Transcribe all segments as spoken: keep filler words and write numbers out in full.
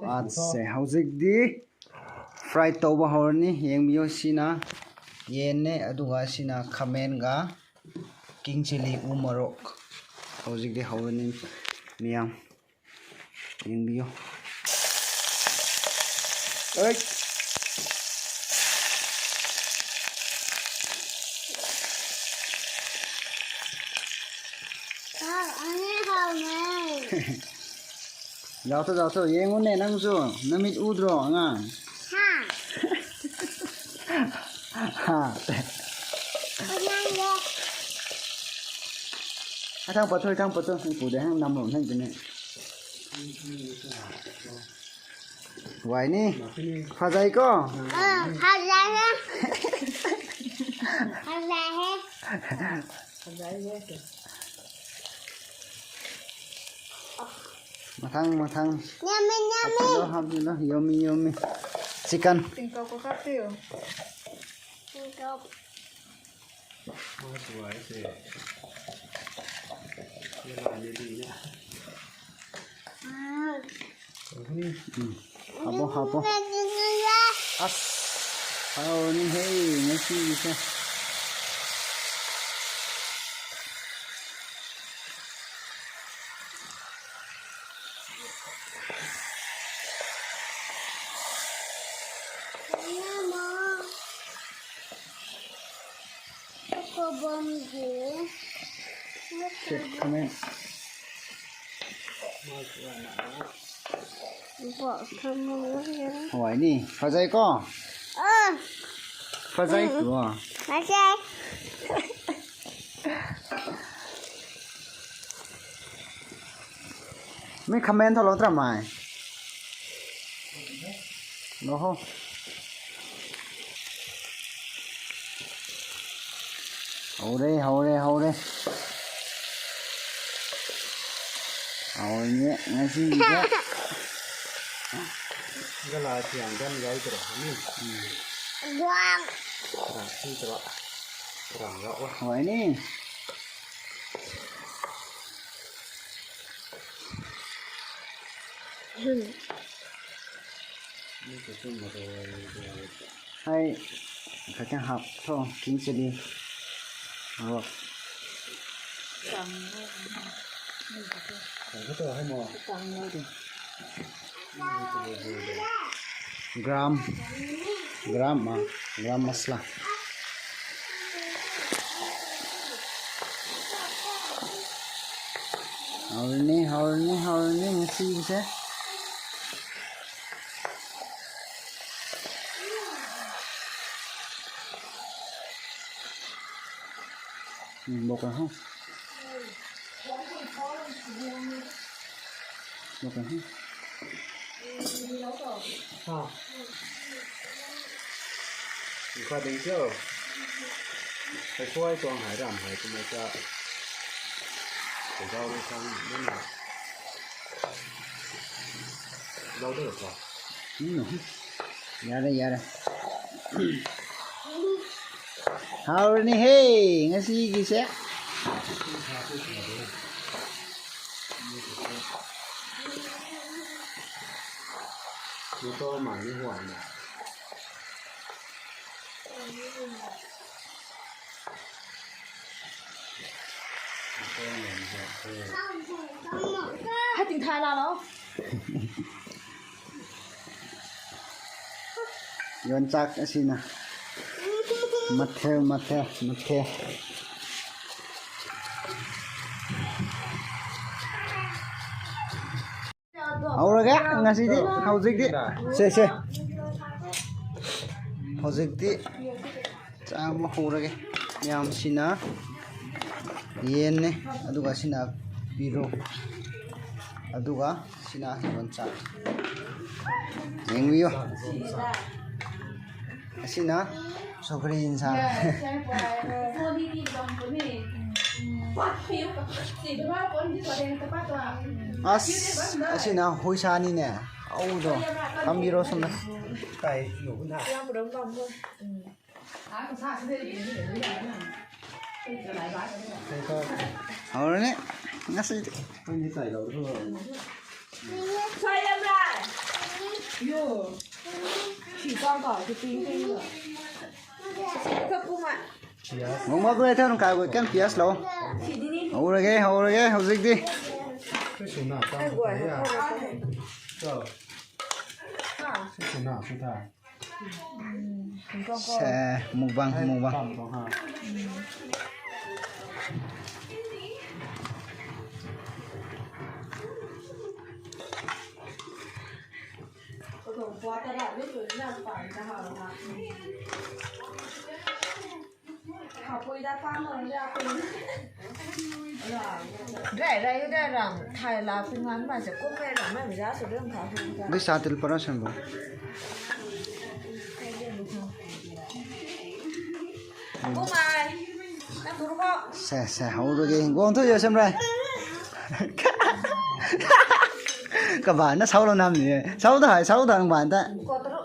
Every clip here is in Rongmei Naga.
Atse, howzikdi fry towba howrani, yangbiyo sina. Yen ne, aduga sina khamen ga, king chilli, u morok. Howzikdi howrani, miang. Yangbiyo. Oi. Zauc tho, zauc tho, yeng u ne nang chu, namit u dro, angang. Ha. Ha. Athang pat tho, athang pat tho, pu de hang nam rom hang tini. Wai ni. Phazai ko? Phazai he. Phazai he. Mathang, mathang. Yummy, yummy. Hapni lo, hapni lo. Yummy, yummy. Chicken. Tingkauh khou khat tiu. Tingkauh. Habo, habo. As, howni hei, ngasi se. Come in. Hawai ni, phazai ko? Phazai tu. Phazai. Mi comment tho lo tra mai. Lo ho. Howre, howre, howre. Howre ni, ngasi ni. Gala thiang gan gay tro ni. Guang. Rang si tro. Rang ra wa. Hawai ni. Hei, khat kan hap tho, king chilli. Ro. Gram, gram ma, gram masala. Howni, howni, howni, ngasi se. Hmm, bok ho. Bok ho. Ha. Kha ding sio. Hei suai tuang hei ram hei tumei ta. Hei zau rui sang nana. Zau de ko. Hmm. Yare, yare. Howni hei, ngasi ki se. Motor man ni huan na. Hai ting thai la lo. Yon chak asina. Mathe, mathe, mathe. Howra ge, ngasi di, howzikdi. Se, se. Howzikdi. Chama howra ge. Yam sina. Yen ne. Aduga sina piro. Aduga sina yon chak. Yeng miyo. Asina, sukri insa. As, asina, huisa ni ne. Au do. Kambiro sum na. Howra ni, ngasi. Sai lam rai. Yo. Khi kang ka, khi ping ping ka. Ka pu ma. Mong ma kure thang kai koi kan pias lo. Khi di ni. Hau rage, hau rage, hau zik di. Ai, guay, hau rage. Sa, mukbang, mukbang. Rai, rai, rai, ram, thai la, ping lan, ma, se, kum, rai, ram, ma, mi, ja, su, ram, tha, hu, ta. Di sa til para sen bo. Kum, ai. Na, tu, ru, ko. Se, se, hau, ru, ge, gong, thu, yo, sem, rai. Ka ba, na, sau, lo, nam, ni. Sau, da, hai, sau, da, ba, ta. Ko, tu, ru.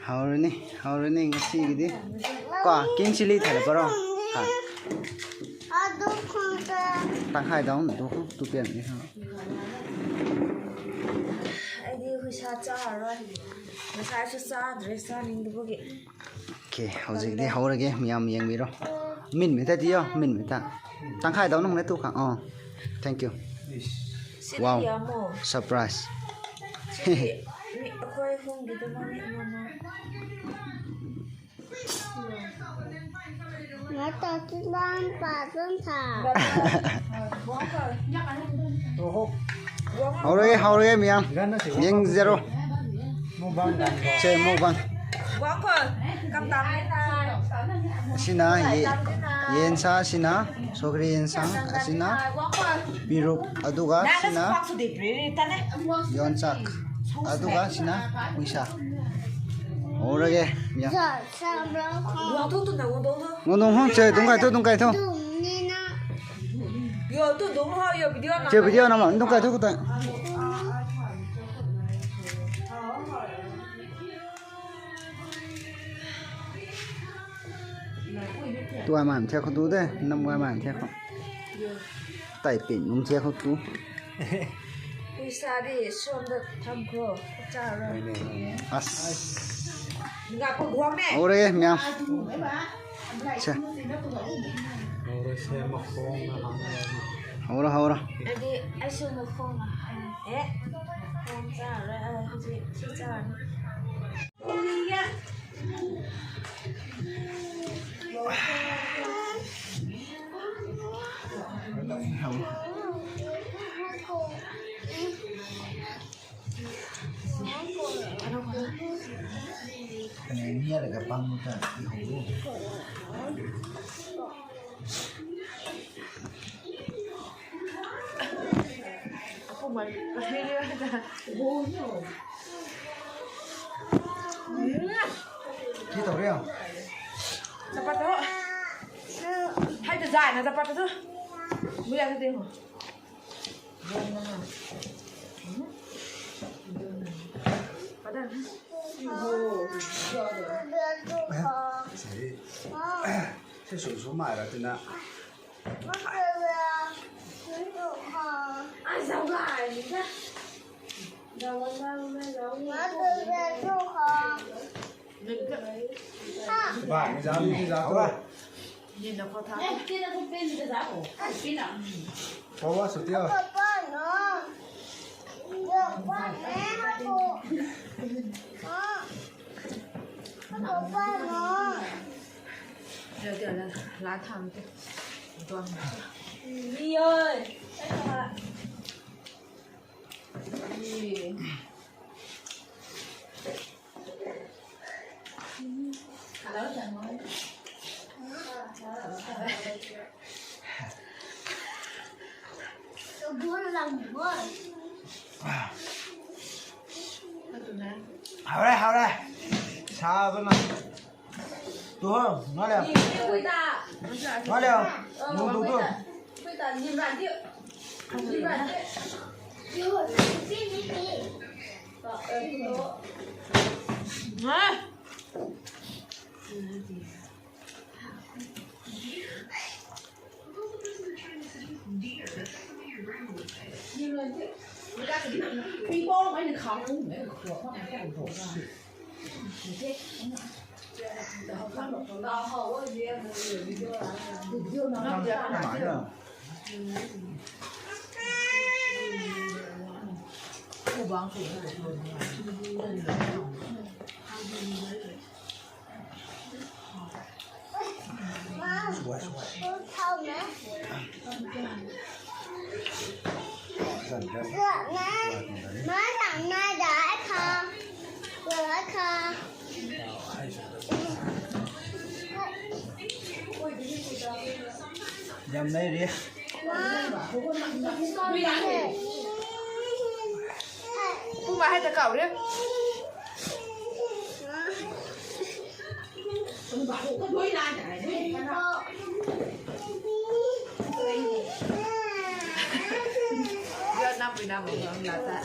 Hau rui ni, hau rui ni, ngasi ki di. Kwa, king chili thai la paro. Ha. Tang khai dong, du khu, tu pian ni ha. Ai di hui sa cha rui. Masai su sa, dress sa, ning du bu ki. Okay, hau zik di hau rage, miam yeng mi ro. Min mi ta di yo, min mi ta. Tang khai dong nung le tu khang. Oh, thank you. Wow, surprise. Hau rage, hau rage, miam. Yeng zero. Che mukbang. Sina ye, yensa, sina sokri yensang, sina piruk, aduga sina yonchak, aduga sina huisa. Hau rage, miam. Ngon dong hong che, dong kai thu, dong kai thu. Che video na ma, dong kai thu kuta. Tuai man thiak khou tu de, nam guay man thiak khou. Tai pin num thiak khou tu. Pui sa di, suam da tham khou, cha ra. As. Nga pun guang ne. Hau rage, miam. Che. Hau ra, hau ra. Adi, ai su ma khong na. Eh. Khong cha ra, ai, si, si cha. Ki tau riu. Chapa tu. Hai tu zai na chapa tu. Muya tu ding ho. Padan. Sei. Sei su su mai ra tina. Ba, ni zam, ni zam. Pawa su tiu. Hau re, hau re. Sa bam na. Tu ho, ngai le. Ngai le. Mu tu tu. Ping pong mai na khang kum mai na khuak mak na kang khuak na. Yam nei ri. Puma hai ta kau ri. Yo, nap ri na mo, nap ta.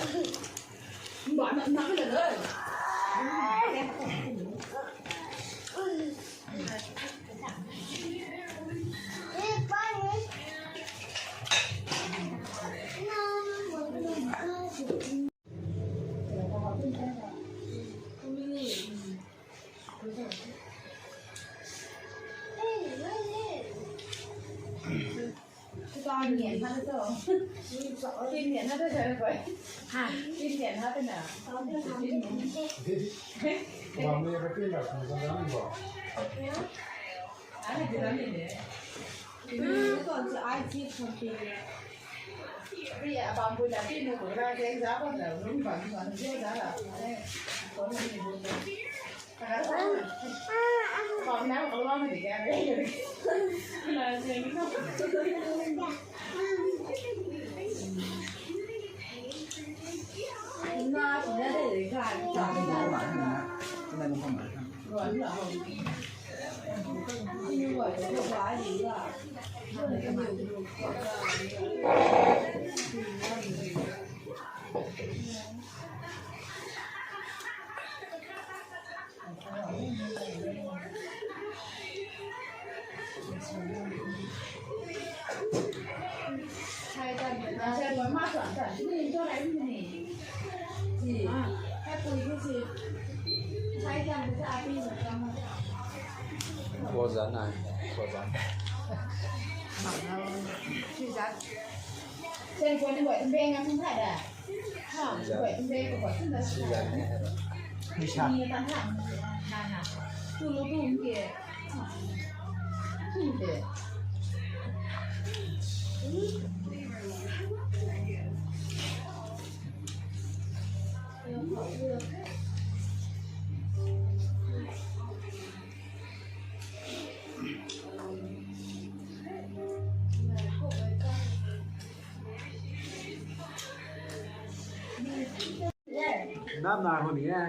Nam na ho ni e.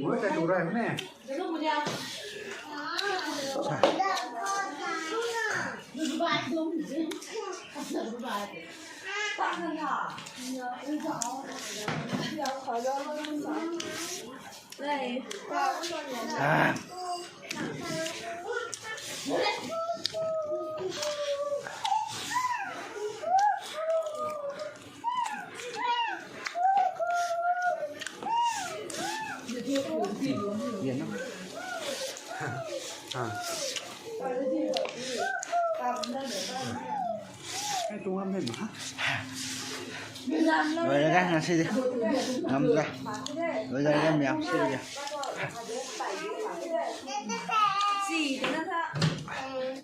Wo ta tu rai ne. Loizaga ngam si di. Ngamza. Loizaga miyam si di.